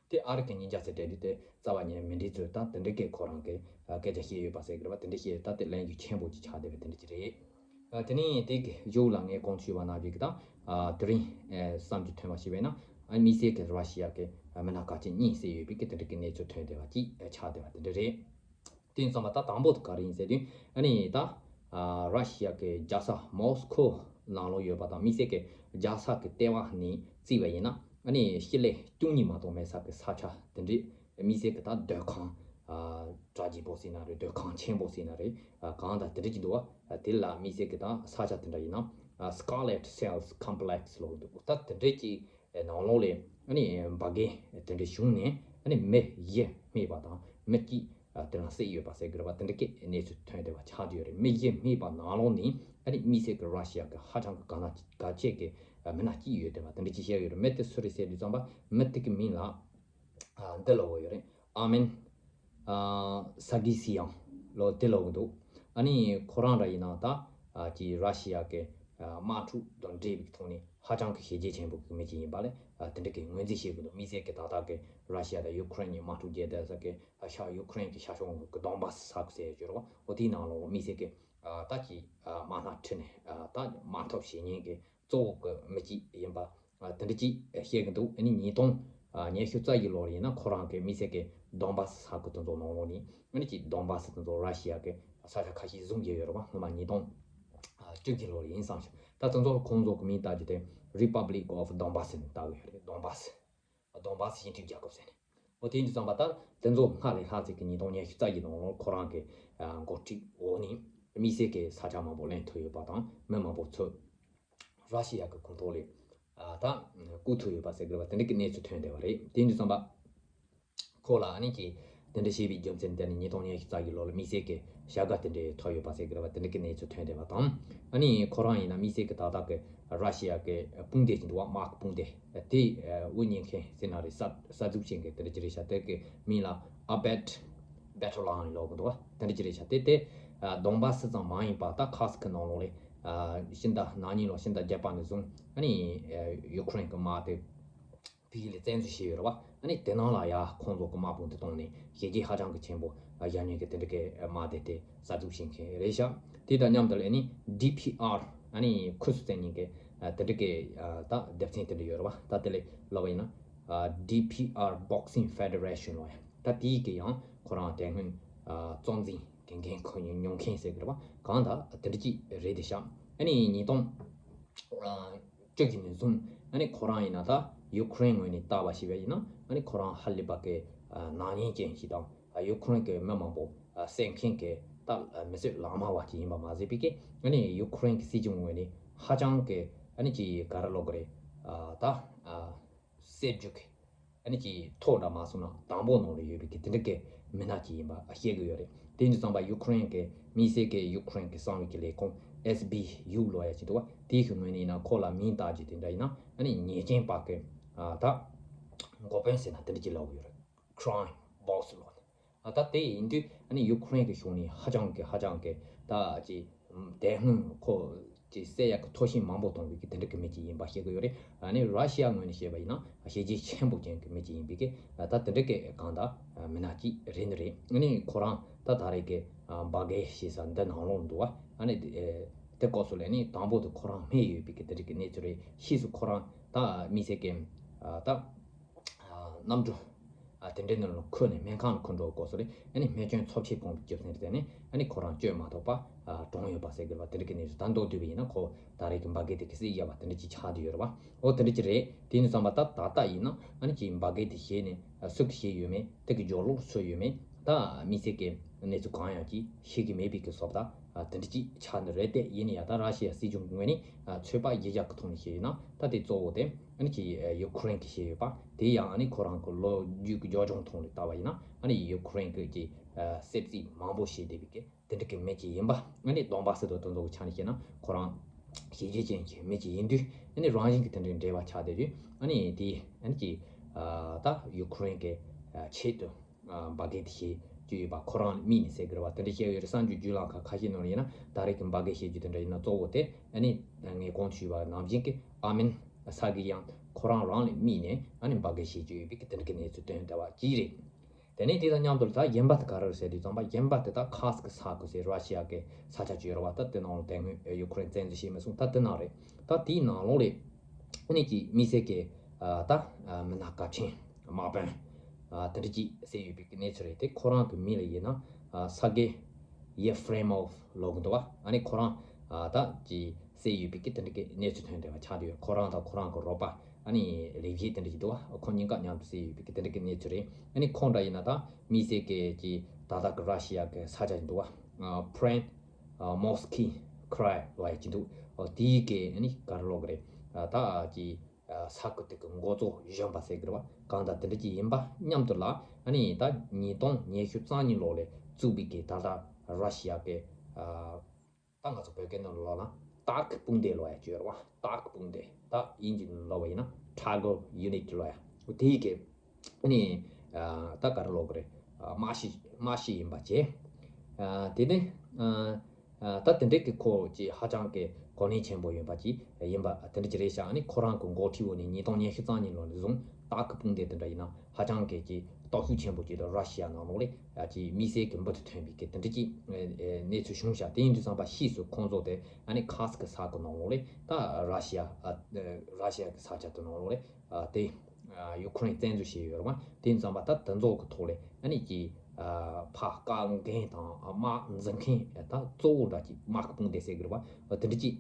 ད། དེ་ཨ་རི་གི་ཉིན་རྒྱ་ཟེར་བྲིས་དུས་དེ་རྩ་བ་ཉིད་མི་འགྲིག་ཚུལ་དང་དེ་འདྲའི་སྐད་ཁོ་རང་གིས་སྐད་ཆ་བཤད་ཡོད་པ་ཟེར་གི་རེད་པ། དེ་འདྲ་བཤད་ད་དེ་གླེང་རྒྱུ་ཆེན་པོ་ཅིག་ཆགས་བསྡད་པ་དེ་འདྲ་ཅིག་རེད། དེ་ནས་དེ་གི་གཞུག་ལ་ངས་གོང་དུ་ཞུས་པ་ནང་བཞིན་གི་ད་དེ་རིང་བསམ་རྒྱུ་ཐོན་པ་ཞིག་བྱས་ན། དམིགས་བསལ་གི་ར་ཤི་ཡ་གི་མི་སྣ་ཁག་ཅིག་གཉིད་སད་ཡོད་པའི་གི་དེ་འདྲ་གི་གནས་ཚུལ་ཐོན་བསྡད་པ་ཅིག་ཆགས་བསྡད་པ་དེ་འདྲ་རེད། དེ་ཡིན་ཙང་མ་ད་དང་པོ་དེ་ག་རེ་ཡིན་ཟེར་དུས་ཨ་ནི་ད་ར་ཤི་ཡ་གི་རྒྱལ་ས་མོ་སི་ཁོ་ནང་ལོགས་ཡོད་པ་དང་དམིགས་བསལ་གི་རྒྱལ་ས་གི་ལྟེ་བ་ནས་བརྩིས་པ་ཡིན་ན་ཨ་ནི་སྤྱི་ལེ་བཅུ་གཉིས་མ་གཏོགས་མེད་ས་གི་ས་ཆ་དེ་འདྲའི་དམིགས་བསལ་གི་ད་སྡོད་ཁང་གྲ་རྒྱས་པོ་ཟེར་ན་རེད། སྡོད་ཁང་ཆེན་པོ་ཟེར་ན་རེད། གང་དང་དེ་འདྲ་ཅིག་འདུག་བ། དེ་ལ་དམིགས་བསལ་གི་ད་ས་ཆ་དེ་འདྲ་ཡིན་ན་Scarlet Cells Complex་ལབ་འདུག་ད་དེ་འདྲའི་ཅིག་ནང་ལོགས་ལས་ཨ་ནི་འབར་གས་དེ་འདྲ་བྱུང་ནས་ཨ་ནི་མི་བཞི་རྨས་པ་དང་མི་གཅིག་དེ་ནང་བསད་ཡོད་པ་ཟེར་གི་རེད་པ། དེ་འདྲ་གི་གནས་ཚུལ་ཐོན་བསྡད་པ་ཆགས་བསྡད་ཡོད་རེད། མི་བཞི་རྨས་པ་ནང་ལོགས་ནས་ཨ་ནི་དམིགས་བསལ་གི་ར་ཤི་ཡ་གི་ཧ་ཅང་གི་དགའ་སྣང་གལ་ཆེ་གི་མི་སྣ་གཅིག་ཡོད་བསྡད་པ་དེ་འདྲ་ཅིག་བཤད་ཡོད་རེད། མི་དེ་སུ་རེད་ཟེར་དུས་ཙམ་པ་མི་དེ་གི་མིང་ལ་འདི་ལབ་ཡོད་རེད། ཨ་མིན་ས་གི་སི་ཡང་ལོ་དེ་ལབ་གི་འདུག་ཨ་ནི་ཁོ་རང་ར་ཡིན་ན་ད་ཀྱི་ར་ཤི་ཡ་གི་དམག་འཁྲུག་དང་འབྲེལ་བའི་ཐོག་ནས་ཧ་ཅང་གི་བྱས་རྗེས་ཆེན་པོ་གི་མི་ཅིག་ཡིན་པ་ལས་དེ་འདྲ་གི་ངོས་འཛིན་བྱེད་གི་འདུག་དམིགས་བསལ་གི་ད་ལྟ་གི་ར་ཤི་ཡ་དང་ཡུ་ཁུ་རེན་གཉིས་དམག་འཁྲུག་བརྒྱབ་བསྡད་ས་གི་ཤར་ཡུ་ཁུ་རེན་གི་ཤར་ཕྱོགས་གི་དོན་བཱ་སི་ས་ཁུལ་ཟེར་ཡོད་རེད་བ། འོ་དེའི་ནང་ལོགས་དམིགས་བསལ་གི་ད་ཀྱི་དམག་སྣ་ཁྲིད་ནས་ད་དམག་འཐབ་བྱེད་མཁན་གི་གཙོ་བོ་གི་མི་གཅིག་ཡིན་པ། དེ་འདྲ་ཅིག་བཤད་གི་འདུག་ཨ་ནི་ཉིས་སྟོང་ཉི་ཤུ་རྩ་བཞི་ལོར་ཡིན་ན་ཁོ་རང་གི་དམིགས་བསལ་གི་དོན་བཱ་སི་ས་ཁུལ་དེ་ཚོ་ནང་ལོགས་ནས་ཨ་ནི་ཅིག་དོན་བཱ་སི་དེ་ཚོ་ར་ཤི་ཡ་གི་ས་ཆ་ཁ་ཤས་བཟུང་བྱས་ཡོད་རེད་བ། སྔོན་མ་ཉིས་སྟོང་བཅུ་བཞི་ལོར་ཡིན་བསམ་ཞིང་ད་དེ་ཚོ་ཁོང་ཚོ་གི་མིང་བཏགས་རྒྱུ་དེ་Republic of Donbas་ནས་བཏགས་ཡོད་རེད། དོན་བཱ་སི། དོན་བཱ་སི་ཞི་མཐུན་རྒྱལ་ཁབ་ཟེར་ནས། འོ་དེ་ཡིན་དུས་ཙམ་པ་ད་དེ་ཚོ་སྔར་ལས་ལྷག་ཙམ་གི་ཉིས་སྟོང་ཉི་ཤུ་རྩ་བཞི་ནང་ལོགས་ཁོ་རང་གི་འགོ་ཁྲིད་འོག་ནས་དམིགས་བསལ་གི་ས་ཆ་མང་པོ་ལེན་ཐུབ་ཡོད་པ་དང་མི་མང་པོ་ཚོ་ར་ཤི་ཡ་གི་ཁོངས་གཏོགས་ལས་ད་བཀུག་ཐུབ་ཡོད་པ་ཟེར་དགོས་པ་དེ་འདྲ་གི་གནས་ཚུལ་ཐོན་བསྡད་པ་རེད། དེ་ཡིན་དུས་ཙམ་པ་ཁོ་ལ་ཨ་ནི་ཀྱི་དེ་འདྲ་བྱས་པའི་རྒྱུ་མཚན་དེ་ནི་ཉིས་སྟོང་ཉི་ཤུ་རྩ་བཞི་ལོ་ལ་དམིགས་བསལ་གྱི་བྱ་དགའ་དེ་འདྲ་ཐོབ་ཡོད་པ་ཟེར་གི་རེད་བ། དེ་འདྲ་གི་གནས་ཚུལ་ཐོན་བསྡད་པ་དང་། ཨ་ནི་ཁོ་རང་ཡིན་ན་དམིགས་བསལ་གྱི་ཏག་ཏག་གི་ར་ཤི་ཡ་གི་དཔུང་སྡེ་ཅིག་འདུག་བ། དམག་གི་དཔུང་སྡེ་དེ་དབུ་བརྙེས་མཁན་ཟེར་ན་རེད། གསར་གསར་འཛུགས་བྱེད་མཁན་དེ་འདྲ་ཅིག་རེད་ཤག་དེ་གི་མིང་ལ་ཨ་བེད་བེ་ཐོ་ལང་ལབ་གི་འདུག་བ། དེ་འདྲ་ཅིག་རེད་ཤག་དེ་དེ་དོན་བཱ་སི་ཙམ་མ་ཡིན་པ་ད་ཁ་སི་ཁི་ནང་ལོགས་ལས་ཕྱི་ཟླ་ནང་ཉིན་ལོ་ཕྱི་ཟླ་བརྒྱད་པ་ནས་བཟུང་ཨ་ནི་ཡུ་ཁུ་རེན་གི་དམག་དེ་ཕ་གི་ལ་བཙན་འཛུལ་བྱས་ཡོད་རེད་བ། ཨ་ནི་དེ་ནང་ལ་ཡ་ཁོང་ཚོ་གི་དམག་དཔུང་དེ་བཏང་ནས་བྱས་རྗེས་ཧ་ཅང་གི་ཆེན་པོ་བཞག་མཁན་གི་དེ་འདྲ་གི་དམག་སྡེ་དེ་གསར་འཛུགས་བྱེད་མཁན་རེད་ཤག་དེ་དང་མཉམ་དུ་ལ་ཨ་ནི་ཌི་ཕི་ཨར་ཨ་ནི་ཁུ་སུ་བཙན་ཉིན་གི་དེ་འདྲ་གི་ད་སྡེ་ཚན་དེ་འདྲ་ཡོད་རེད་བ། ད་དེ་ལས་ལབ་པ་ཡིན་ན་ཌི་ཕི་ཨར་Boxing Federation་ལོ་ཡ་ད་དེའི་གི་ཡང་ཁོ་རང་དེ་སྔོན་གཙོ་འཛིན་གི་འགན་འཁུར་མྱོང་མཁན་ཟེར་གི་རེད་བ། གང་ད་དེ་འདྲ་ཅིག་རེད་དེ་ཤག་ཨ་ནི་ཉིས་སྟོང་བཅུ་བཞི་ནས་བཟུང་ཨ་ནི་ཁོ་རང་ཡིན་ན་ད་ཡུ་ཁུ་རེན་ངོས་ནས་བལྟས་པ་ཞིག་བས་ཡིན་ན་ཨ་ནི་ཁོ་རང་ཧ་ལས་པ་གི་ནག་ཉེས་ཅན་ཞིག་དང་ཡུ་ཁུ་རེན་གི་མི་མང་པོ་བསད་མཁན་གི་ད་མི་གསོད་ལག་དམར་བ་ཅིག་ཡིན་པ་མ་ཟད་པའི་གི་ཨ་ནི་ཡུ་ཁུ་རེན་གི་སྲིད་གཞུང་ངོས་ནས་ཧ་ཅང་གི་ཨ་ནི་ཅིག་ག་རེ་ལབ་དགོས་རེད། ད་སྲིད་ཇུས་གི་ཨ་ནི་ཅིག་ཐོག་འདྲ་མ་སོང་ན་དང་པོ་ནང་ལ་ཡོད་པའི་གི་དེ་འདྲ་གི་མི་སྣ་ཅིག་ཡིན་པ་ཤེས་གི་ཡོད་རེད། དེ་ཡིན་དུས་ཙམ་པ་ཡུ་ཁུ་རེན་གི་དམིགས་བསལ་གི་ཡུ་ཁུ་རེན་གི་གསང་བའི་གི་ལས་ཁུངས་ཨེས་བི་ཡུ་ལབ་ཡ་ཅིག་འདུག་བ། དེའི་གི་ངོས་ནས་ཡིན་ན་ཁོ་ལ་མིང་བཏགས་རྒྱུ་དེ་འདྲ་ཡིན་ན་ཨ་ནི་ཉེས་ཅན་པ་གི་ད་འགོ་དཔོན་ཟེར་ན་དེ་འདྲ་ཅིག་ལབ་གི་ཡོད་རེད། Crime Boss་ལབ། ད་དེ་ཡིན་དུས་ཨ་ནི་ཡུ་ཁུ་རེན་གི་གཞུང་ནས་ཧ་ཅང་གི་ཧ་ཅང་གི་ད་ཅིག་དེ་སྔོན་ཁོ་ཅིག་བསད་ཡག་གི་ཐོ་ཤིང་མང་པོ་གཏོང་བའི་གི་དེ་འདྲ་གི་མི་ཅིག་ཡིན་པ་ཤེས་གི་ཡོད་རེད། ཨ་ནི་ར་ཤི་ཡ་ངོས་ནས་བཤད་པ་ཡིན་ན་བྱས་རྗེས་ཆེན་པོ་ཅན་གི་མི་ཅིག་ཡིན་པའི་གི་ད་དེ་འདྲ་གི་གང་ད་མི་སྣ་ཅིག་རེད་ནི་རེད། ཨ་ནི་ཁོ་རང་ད་ད་རེས་གི་འབར་གས་བྱེད་ས་འདི་ནང་ལོགས་འདུག་བ། ཨ་ནི་དེ་སྐབས་སུ་ལ་ནི་དང་པོ་དེ་ཁོ་རང་རྨས་ཡོད་པའི་གི་དེ་འདྲ་གི་གནས་ཚུལ་རེད། ཕྱིས་སུ་ཁོ་རང་ད་དམིགས་བསལ་གི་ད། གནམ་གྲུ་དེ་འདྲའི་ནང་ལ་འཁོད་ནས་སྨན་ཁང་ལ་འཁོད་འགྲོ་དགོས་སོ་རེད། ཨ་ནི་རྨས་སྐྱོན་ཚབས་ཆེ་ཕོག་པའི་རྒྱུ་མཚན་དེ་ནི་ཨ་ནི་ཁོ་རང་བཅོས་མ་ཐུབ་པ་གྲོངས་ཡོད་པ་ཟེར་དགོས་པ་དེ་འདྲ་གི་གནས་ཚུལ། ད་མདོར་བསྡུས་པ་ཡིན་ན་ཁོ་ད་རེས་ཀྱི་འབར་གས་དེ་གི་སྲིད་ཡ་བ་དེ་འདྲ་ཅིག་ཆགས་བསྡད་ཡོད་རེད་བ། འོ་དེ་འདྲ་ཅིག་རེད། དེ་ནི་བསམ་པ་ད་ད་ལྟ་ཡིན་ན་ཨ་ནི་ཅིག་འབར་གས་དེ་བྱས་ནས་སུ་གི་བྱས་ཡོད་མེད་དེ་གི་སྦྱོར་ཀློག་སུ་ཡོད་མེད་ད་དམིགས་བསལ་གི་གནས་ཚུལ་གང་ཡང་ཅིག་ཤེས་ཀྱི་མེད་པའི་གི་བཟོ་ལྟ་དེ་འདྲ་ཅིག་ཆགས་ནི་རེད། དེ་ཡིན་ན་ཡང་ད་ར་ཤི་ཡ་སྲིད་གཞུང་གི་ངོས་ནས་ཚོད་དཔག་གཞི་བཞག་གི་ཐོག་ནས་བཤད་ཡོད་ན་ད་དེ་གཙོ་བོ་དེ། ཨ་ནི་ཅིག་ཡུ་ཁུ་རེན་གྱིས་བཤད་ཡོད་པ་དེ་ཡང་ཨ་ནི་ཁོ་རང་གི་ལོ་རྒྱུས་ཀྱི་རྒྱབ་ལྗོངས་ཐོག་ནས་བལྟས་པ་ཡིན་ན་ཨ་ནི་ཡུ་ཁུ་རེན་གྱི་ཅིག་སྲིད་རྩིས་མང་པོ་བྱས་བསྡད་པའི་གི་དེ་འདྲ་གི་མི་ཅིག་ཡིན་པ། ཨ་ནི་དོན་བཱ་སི་དང་དེ་ཚོ་གི་ཆ་ནས་བཤད་ན་ཁོ་རང་བྱས་རྗེས་ཅན་གྱི་མི་ཅིག་ཡིན་དུས་ཨ་ནི་རང་བཞིན་གྱི་དེ་འདྲའི་འབྲེལ་བ་ཆགས་བསྡད་དུས་ཨ་ནི་དེ་ཨ་ནི་ཅིག་ད་ཡུ་ཁུ་རེན་གྱི་ཆེད་དུ་འབར་གས་དེ་བྱེད་ཀྱི་ཡོད་པ་ཁོ་རང་རྨིས་ནས་ཟེར་གི་རེད་བ། དེ་འདྲ་བཤད་ཡོད་རེད། གསར་འགྱུར་བརྒྱུད་ལམ་ཁག་ཁ་ཤས་ནང་ལ་ཡིན་ན་ད་རེས་ཀྱི་འབར་གས་བྱེད་རྒྱུ་དེ་འདྲ་ཡིན་ན་གཙོ་བོ་དེ་ཨ་ནི་ངས་གོང་དུ་ཞུས་པ་ནང་བཞིན་གྱི་ཨ་མིན། ས་གི་ཡང་ཁོ་རང་རང་ལ་དམིགས་ནས་ཨ་ནི་འབར་གས་བྱེད་ཀྱི་ཡོད་པའི་གི་དེ་འདྲ་གི་གནས་ཚུལ་ཐོན་བསྡད་པ་གཅིག་རེད། དེ་ནས་དེ་དང་མཉམ་དུ་ད་གཞན་པ་དེ་ག་རེ་རེད་ཟེར་དུས་ཙམ་པ་གཞན་པ་དེ་ད་ཁཱ་སི་ཀི་ས་ཁུལ་ཟེར་ར་ཤི་ཡ་གི་ས་ཆ་ཅིག་ཡོད་རེད་བ། ད་དེ་ནང་ལ་དེ་སྔོན་ཡུ་ཁུ་རེན་བཙན་འཛུལ་བྱས་མི་སོང་། ད་དེ་ནང་རེད། ད་དེའི་ནང་ལོགས་ལ་ཨ་ནི་ཀྱི་དམིགས་བསལ་གྱི་ཨ་ད་ཨ་མི་སྣ་གལ་ཆེན་དམག་དཔོན་ཨ་དེ་འདྲ་ཅིག་བསད་ཡོད་པའི་གནས་ཚུལ་རེད། དེ་ཁོ་རང་གི་མིང་ལ་ཡིན་ན་ཨ་ས་གེ་ཡེ་ཧྥི་རེ་མོབ་ལབ་གི་འདུག་བ། ཨ་ནི་ཁོ་རང་ཨ་ད་ཅིག་བསད་ཡོད་པའི་གི་དེ་འདྲ་གི་གནས་ཚུལ་ཐོན་བསྡད་པ་ཆགས་བསྡད་ཡོད། ཁོ་རང་དང་ཁོ་རང་གི་རོགས་པ་ཨ་ནི་ལས་བྱེད་དེ་འདྲ་ཅིག་འདུག་བ། ཁོ་གཉིས་ཀ་མཉམ་དུ་བསད་ཡོད་པའི་གི་དེ་འདྲ་གི་གནས་ཚུལ་རེད། ཨ་ནི་ཁོང་འདྲ་ཡིན་ན་ད་དམིགས་བསལ་གྱི་ཀྱི་ད་ལྟ་གི་ར་ཤི་ཡ་གི་ས་ཆ་ཅིག་འདུག་བ། ཨ་ཕ་རན་ཨ་མོ་སི་ཁི་ཁི་རའི་ལབ་ཡ་ཅིག་འདུག། ཨ་དེའི་གི་ཨ་ནི་ག་རེ་ལབ་གི་རེད། ཨ་ད་ཀྱི་ཨ་ས་ཁུལ་དེ་གི་འགོ་གཙོ་གཞོན་པ་ཟེར་གི་རེད་བ། གང་ལྟར་དེ་འདྲ་ཅིག་ཡིན་པ་མཉམ་དུ་ལ་ཨ་ནི་ད་ཉིས་སྟོང་ཉི་ཤུ་རྩ་གཉིས་ལོ་ལ་བཙུགས་པའི་གི་ད་ལྟ་ར་ཤི་ཡ་གི་ཨ་ད་ང་ཚོ་བོད་སྐད་ནང་ལ་ལབ་ན་སྟག་གི་དཔུང་སྡེ་ལབ་ཡ་ཅིག་ཡོད་རེད་བ། སྟག་གི་དཔུང་སྡེ། ད་དབྱིན་ཇི་ལ་ལབ་པ་ཡིན་ན་Tiger Unit ལབ་ཡ། དེའི་གི་ཨ་ནི་ཨ་ད་ག་རེ་ལབ་གི་རེད། ཨ་དམག་སྤྱི་དམག་སྤྱི་ཡིན་པ་བྱས། ཨ་དེ་ནས་ཨ་ཨ་ད་དེ་འདྲའི་གི་ཁོ་ཅིག་ཧ་ཅང་གི་གོ་གནས་ཆེན་པོ་ཡོད་པ་ཅིག་ཡིན་པ་དེ་འདྲ་ཅིག་རེད་ཤག། ཨ་ནི་ཁོ་རང་གི་འགོ་ཁྲིད་འོག་ནས་ཉིས་སྟོང་ཉི་ཤུ་རྩ་གཉིས་ལོ་ནས་བཟུང་སྟག་གི་དཔུང་སྡེ་དེ་འདྲ་ཡིན་ན་ཧ་ཅང་གི་ཅིག་སྟོབས་ཤུགས་ཆེན་པོ་ཅིག་དང་ར་ཤི་ཡ་ནང་ལོགས་ལ་ཨ་ཅིག་དམིགས་བསལ་གི་འབུ་དུ་ཐོན་པའི་གི་དེ་འདྲ་ཅིག་ཨ་ཨ་གནས་ཚུལ་བྱུང་ཤག། དེ་ཡིན་དུས་ཙམ་པ་ཕྱིས་སུ་ཁོང་ཚོ་དེ་ཨ་ནི་ཁཱ་སི་ཀི་ས་ཁུལ་ནང་ལོགས་ལ་ད་ར་ཤི་ཡ་ཨ་ར་ཤི་ཡ་གི་ས་ཆ་དེ་ནང་ལོགས་ལ་ཨ་དེ་ཨ་ཡུ་ཁུ་རེན་བཙན་འཛུལ་བྱས་ཡོད་རེད་བ། དེ་ཡིན་ཙམ་པ་ད་དེ་ཚོ་གི་ཐོག་ལ་ཨ་ནི་ཀྱི་ཨ་ཕར་བཀག་མཁན་དང་དམག་འཛིང་མཁན་ད་གཙོ་བོ་འདྲ་ཅིག་དམག་གི་དཔུང་སྡེ་ཟེར་གི་རེད་བ། དེ་འདྲ་ཅིག་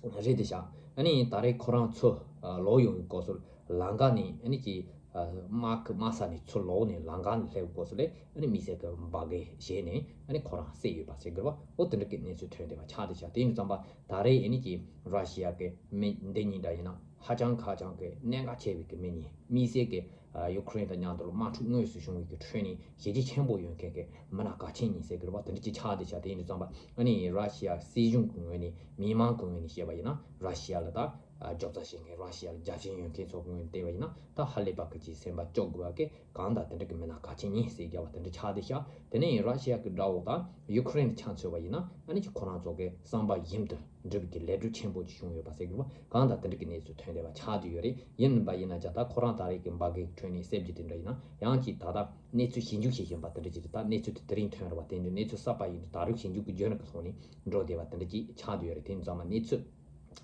རེད་དེ་ཤག། ཨ་ནི་ད་རེས་ཁོ་རང་ཚུར་ཨ་ལོག་ཡོང་གི་སྐབས་སུ་ལམ་ཁ་ནས་ཨ་ནི་ཀྱི་ཨ་དམག་གི་དམག་ས་ནས་ཚུར་ལོག་ནས་ལམ་ཁ་ནས་སླེབས་སྐབས་སུ་ལ་ཨ་ནི་དམིགས་བསལ་གྱི་འབར་གས་བྱས་ནས་ཨ་ནི་ཁོ་རང་བསད་ཡོད་པ་ཟེར་གི་རེད་བ། འོ་དེ་འདྲ་གི་གནས་ཚུལ་ཐོན་བསྡད་པ་ཆགས་བསྡད་ཤག། དེ་ཡིན་ཙམ་པ་ད་རེས་ཨ་ནི་ཀྱི་ར་ཤི་ཡ་གི་མི་འདི་གཉིས་འདྲ་ཡིན་ན་ཧ་ཅང་ཧ་ཅང་གི་གནད་འགག་ཆེ་བའི་གི་མི་གཉིས། དམིགས་བསལ་གྱི་ཨ་ཡུ་ཁུ་རེན་དང་མཉམ་དུ་དམག་འཁྲུག་དངོས་སུ་བྱུང་བའི་གི་ཁྲོད་ནས་བྱས་རྗེས་ཆེན་པོ་ཡོད་མཁན་གྱི་མི་སྣ་གལ་ཆེན་གཉིས་ཟེར་གི་རེད་བ། དེ་འདྲ་ཅིག་ཆགས་བསྡད་ཤག། དེ་ཡིན་དུས་ཙམ་པ་ཨ་ནི་ར་ཤི་ཡ་སྲིད་གཞུང་གི་ངོས་ནས་མི་མང་གི་ངོས་ནས་བཤད་པ་ཡིན་ན་ར་ཤི་ཡ་ལ་ད་ཨ་རྒྱབ་རྩ་བྱེད་མཁན་ར་ཤི་ཡ་ལ་རྒྱབ་སྐྱོར་ཡོད་མཁན་ཚོ་གི་ངོས་ནས་བལྟས་པ་ཡིན་ན་ད་ཧ་ལས་པ་གི་ཅིག་སེམས་པ་སྐྱོ་དགོས་པ་གི་གང་ལྟར་དེ་འདྲ་གི་མི་སྣ་གལ་ཆེན་གཉིས་ཟེར་རྒྱབ་པ་དེ་འདྲ་ཆགས་བསྡད་ཤག། དེ་ནས་ར་ཤི་ཡ་གི་དགྲ་བོ་དང་ཡུ་ཁུ་རེན་ཆ་མཚོན་པ་ཡིན་ན་ཨ་ནི་ཅིག་ཁོ་རང་ཚོ་གི་བསམ་པ་བཞིན་དུ་འགྲུབ་པའི་གི་ལས་སྒྲུབ་ཆེན་པོ་ཅིག་བྱུང་ཡོད་པ་ཟེར་དགོས་པ། གང་ལྟར་དེ་འདྲ་གི་གནས་ཚུལ་ཐོན་བསྡད་པ་ཆགས་བསྡད་ཡོད་རེད། ཡིན་པ་ཡིན་ན་ཅག་ད་ཁོ་རང་ད་རེས་ཀྱི་འབར་གས་ཁྲོད་ནས་བསད་རྒྱུ་དེ་འདྲ་ཡིན་ན་ཡང་ཅིག་ད་ལྟ་གནས་ཚུལ་ཞིབ་འཇུག་བྱེད་བཞིན་པ་དེ་འདྲ་ཅིག་རེད། ད་གནས་ཚུལ་དེ་དེ་རིང་ཐོན་རེད་བ། དེ་འདྲ་གནས་ཚུལ་གསར་པ་ཡིན་དུས་ད་རེས་ཞིབ་འཇུག་གི་བརྒྱུད་རིམ་གི་ཐོག་ནས་འགྲོ་བསྡད་པ་དེ་འདྲ་ཅིག་ཆགས་བསྡད་ཡོད་རེད། དེ་ཡིན་ཙང་མ་གནས་ཚུལ་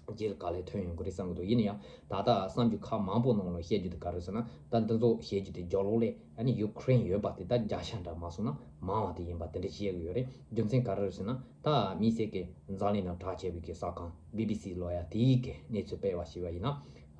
རྗེས་ལ་ག་ལེར་ཐོན་ཡོང་གི་རེད་བསམ་གི་འདུག། ཡིན་ན་ཡང་ད་ལྟ་གསར་འགྱུར་ཁག་མང་པོ་ནང་ལ་བཤད་རྒྱུ་དེ་ག་རེ་ཟེར་ན་ད་འདི་ཚོ་བཤད་རྒྱུ་དེ་རྒྱབ་ལོགས་ལ་ཨ་ནི་ཡུ་ཁུ་རེན་ཡོད་པ་དེ་ད་བརྒྱ་ཆ་འདྲ་མ་སོང་ན་མང་བ་དེ་ཡིན་པ་དེ་འདྲ་བཤད་གི་ཡོད་རེད། རྒྱུ་མཚན་ག་རེ་རེད་ཟེར་ན། ད་དམིགས་བསལ་གྱི་འཛམ་གླིང་ནང་གྲགས་ཆེ་བའི་གི་གསར་ཁང་བི་བི་སི་ལབ་ཡ་དེའི་གི་གནས་ཚུལ་སྤེལ་བ་ཞིག་པ་ཡིན་ན།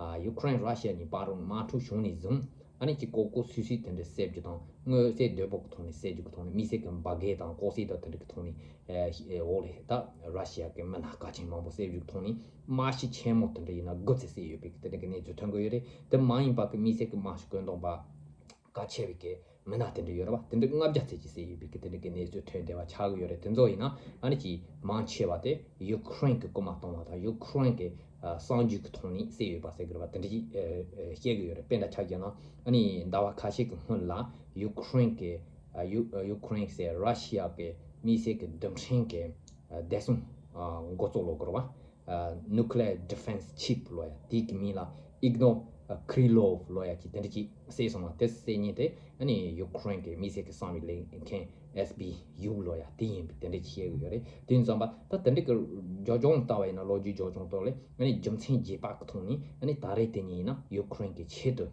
ཨ་ཡུ་ཁུ་རེན་ར་ཤི་ཡ་གཉིས་བར་དུ་དམག་འཁྲུག་བྱུང་ནས་བཟུང་ཨ་ནི་ཅིག་ལྐོག་ལྐོག་སུད་སུད་དེ་འདྲ་བསད་རྒྱུ་དང་མངོན་གསལ་དོད་པོ་གི་ཐོག་ནས་བསད་རྒྱུ་གི་ཐོག་ནས་དམིགས་བསལ་གྱི་འབར་གས་དང་ལྐོག་གསོད་དང་དེ་འདྲ་གི་ཐོག་ནས་ཨེ་འོག་ལས་ད་ར་ཤི་ཡ་གི་མི་སྣ་གལ་ཆེན་མང་པོ་བསད་རྒྱུ་གི་ཐོག་ནས་དམག་སྤྱི་ཆེན་མོ་དེ་འདྲ་ཡིན་ན་དགུ་ཙམ་བསད་ཡོད་པའི་གི་དེ་འདྲ་གི་གནས་ཚུལ་ཐོན་གི་ཡོད་རེད། དེ་མ་ཡིན་པ་གི་དམིགས་བསལ་གྱི་དམག་སྤྱི་བཀོད་འདོམས་པ་གལ་ཆེ་བའི་གི་མི་སྣ་དེ་འདྲ་ཡོད་རེད་བ། དེ་འདྲ་ལྔ་བརྒྱ་ཙམ་ཅིག་བསད་ཡོད་པའི་གི་དེ་འདྲ་གི་གནས་ཚུལ་ཐོན་བསྡད་པ་ཆགས་ཀྱི་ཡོད་རེད། དེ་ཚོ་ཡིན་ན་ཨ་ནི་ཅིག་མང་ཆེ་བ་དེ་ཡུ་ཁུ་རེན་གི་རྐུ་མ་བཏང་བ་དང་ཡུ་ཁུ་རེན་གི་ཨ་གསང་རྒྱུ་གི་ཐོག་ནས་བསད་ཡོད་པ་ཟེར་གི་རེད་བ། དེ་འདྲ་ཅིག་ཨ་ཨ་བཤད་ཀྱི་ཡོད་རེད། དཔེ་འདྲ་ཆ་བཞག་ན་ཨ་ནི་ཟླ་བ་ཁ་ཤས་ཀྱི་སྔོན་ལ་ཡུ་ཁུ་རེན་གི་ཨ་ཡུ་ཡུ་ཁུ་རེན་ཟེར་ར་ཤི་ཡ་གི་དམིགས་བསལ་གི་རྡུལ་ཕྲན་གི་ཨ་བདེ་སྲུང་ཨ་འགོ་གཙོ་ལབ་དགོས་རེད་བ། ཨ་Nuclear Defense Chief ལབ་ཡ་དེའི་གི་མིང་ལ་Igor Kirillov ལབ་ཡ་ཅིག་དེ་འདྲ་ཅིག་བསད་སོང་བ། དེ་བསད་མཁན་དེ་ཨ་ནི་ཡུ་ཁུ་རེན་གི་དམིགས་བསལ་གི་གསང་བའི་ལས་མཁན་ཨེས་བི་ཡུ་ལབ་ཡ་དེ་ཡིན་པའི་དེ་འདྲ་ཅིག་བཤད་གི་ཡོད་རེད། དེ་ཡིན་ཙམ་པ་ད་དེ་འདྲ་གི་རྒྱབ་ལྗོངས་ལྟ་བ་ཡིན་ན་ལོ་རྒྱུས་རྒྱབ་ལྗོངས་ཐོག་ལ་ཨ་ནི་རྒྱུ་མཚན་རྗེས་དཔག་གི་ཐོག་ནས་ཨ་ནི་ད་རེས་དེ་ཉིད་ཡིན་ན་ཡུ་ཁུ་རེན་གི་ཆེད་དུ་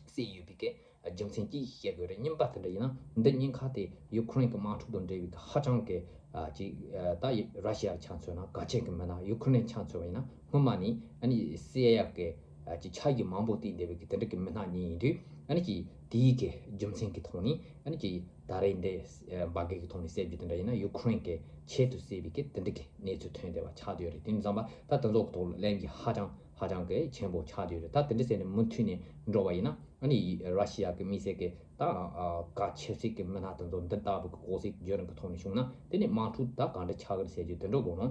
བསད་ཡོད་པའི་གི་རྒྱུ་མཚན་ཅིག་བཤད་དགོས་རེད། གཉིས་པ་དེ་འདྲ་ཡིན་ན་འདི་གཉིས་ཀ་དེ་ཡུ་ཁུ་རེན་གྱི་དམག་འཁྲུག་དང་འབྲེལ་བའི་ཧ་ཅང་གི་ཨ་ཅིག་ཨ་ད་ཡི་ར་ཤི་ཡ་ཆ་མཚོན་ན་གལ་ཆེན་གྱི་མི་སྣ། ཡུ་ཁུ་རེན་ཆ་མཚོན་པ་ཡིན་ན་སྔོན་མ་ནས་ཨ་ནི་བསད་ཡག་གི་ཨ་ཅིག་འཆར་གཞི་མང་པོ་བཏིང་བསྡད་པའི་གི་དེ་འདྲ་གི་མི་སྣ་གཉིས་ཡིན་དུས་ཨ་ནི་ཅིག་དེའི་གི་རྒྱུ་མཚན་གྱི་ཐོག་ནས་ཨ་ནི་ཅིག་ད་རེས་འདི་འབར་གས་ཀྱི་ཐོག་ནས་བསད་རྒྱུ་དེ་འདྲ་ཡིན་ན་ཡུ་ཁུ་རེན་གྱི་ཆེད་དུ་བསད་པའི་གི་དེ་འདྲ་གི་གནས་ཚུལ་ཐོན་བསྡད་པ་ཆགས་བསྡད་ཡོད་རེད། དེ་ཡིན་ཙམ་པ་ད་དེ་ཚོ་གི་ཐོག་ལ་གླེང་རྒྱུ་ཧ་ཅང་ཧ་ཅང་གི་ཆེན་པོ་ཆགས་བསྡད་ཡོད་རེད། ད་དེ་འདྲ་ཟེར་ནས་མུ་མཐུད་ནས་འགྲོ་བ་ཡིན་ན། ཨ་ནི་ར་ཤི་ཡ་གི་དམིགས་བསལ་གྱི་ད་ཨ་གལ་ཆེ་ཤོས་ཀྱི་མི་སྣ་དེ་ཚོ་འདི་ལྟ་བུ་གི་ལྐོག་གསོད་བརྒྱུད་རིམ་གྱི་ཐོག་ནས་བྱུང་ན་དེ་ནས་དམག་འཁྲུག་ད་གང་འདྲ་ཆགས་ཀྱི་རེད་ཟེར་རྒྱུ་དེ་འདྲ་གོ་ནོ་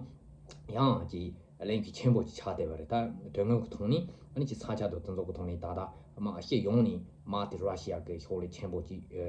ཡང་ཅིག་གླེང་རྒྱུ་ཆེན་པོ་ཅིག་ཆགས་བསྡད་པ་རེད། ད་དོན་དངོས་ཀྱི་ཐོག་ནས་ཨ་ནི་ཅིག་ས་ཆ་དང་དེ་ཚོ་གི་ཐོག་ནས་ད་ལྟ་དམག་སྤྱི་ཡོངས་ནས་དམག་དེ་ར་ཤི་ཡ་གི་ཕྱོགས་ལ་ཆེན་པོ་ཅིག་ཨ་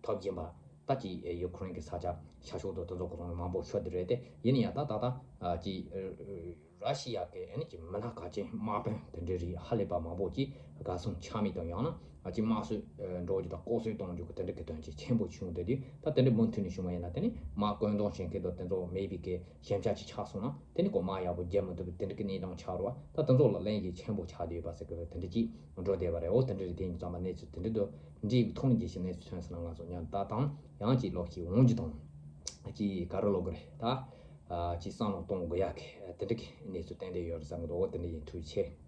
ཐོབ་ཀྱིན་པ། ད་ཅིག་ཡུ་ཁུ་རེན་གྱི་ས་ཆ་ཤར་ཕྱོགས་དང་དེ་ཚོ་གི་ཐོག་ནས་མང་པོ་ཤོར་བསྡད་རེད་དེ། ཡིན་ན་ཡང་ད་ད་ལྟ་ཨ་ཅིག་ཨ་ ར་ཤི་ཡ་གི་ཨ་ནི་ཅིག་མི་སྣ་གལ་ཆེན་དམག་དཔོན་དེ་འདྲའི་རིགས་ཧ་ལས་པ་མང་པོ་ཅིག་གར་སོང་ཆ་མེད་དང་ཡང་ན་ཨ་ཅིག་དམག་སྲོལ་འགྲོ་རྒྱུ་དང་ལྐོག་གསོད་གཏོང་རྒྱུ་གི་དེ་འདྲ་གི་དོན་རྐྱེན་ཆེན་པོ་བྱུང་བསྡད་དུས། ད་དེ་འདྲ་མུ་མཐུད་ནས་བྱུང་བ་ཡིན་ན་དེ་ནི་དམག་བཀོད་འདོམས་བྱེད་མཁན་དང་དེ་ཚོ་མེད་པའི་གི་ཞན་ཆ་ཅིག་ཆགས་སོང་ན་དེ་ནི་ཁོ་དམག་ཡག་པོ་རྒྱག་མི་ཐུབ་པའི་དེ་འདྲ་གི་གནས་སྟངས་ཆགས་རེད་བ། ད་དེ་ཚོ་ལ་གླེང་གཞི་ཆེན་པོ་ཆགས་བསྡད་ཡོད་པ་ཟེར་གི་དེ་འདྲ་ཅིག་འགྲོ་བསྡད་པ་རེད། འོ་དེ་འདྲ་རེད། དེ་ཡིན་ཙང་མ་གནས་ཚུལ་དེ་འདྲ་དུ་འདྲིས་ཐོག་ནས་རྒྱལ་སྤྱིའི་གནས་ཚུལ་ཐོན་སོང་ན་ང་ཚོ་ཉམས་ད་དང་ཡང་ཅིག་ལོག་ཅིག་འོང་རྒྱུ་དང་ཅིག་ག་རེ་ལབ་དགོས་རེད། ད་ཅིག་བསམ་བློ་གཏོང་དགོས་ཡག་གི་དེ་འདྲ་གི་གནས་ཚུལ་བསྟན་བསྡད་ཡོད་རེད་བསམ་གི་འདུག་འོ་དེ་འདྲ་ཡིན། ཐུགས་རྗེ་ཆེ།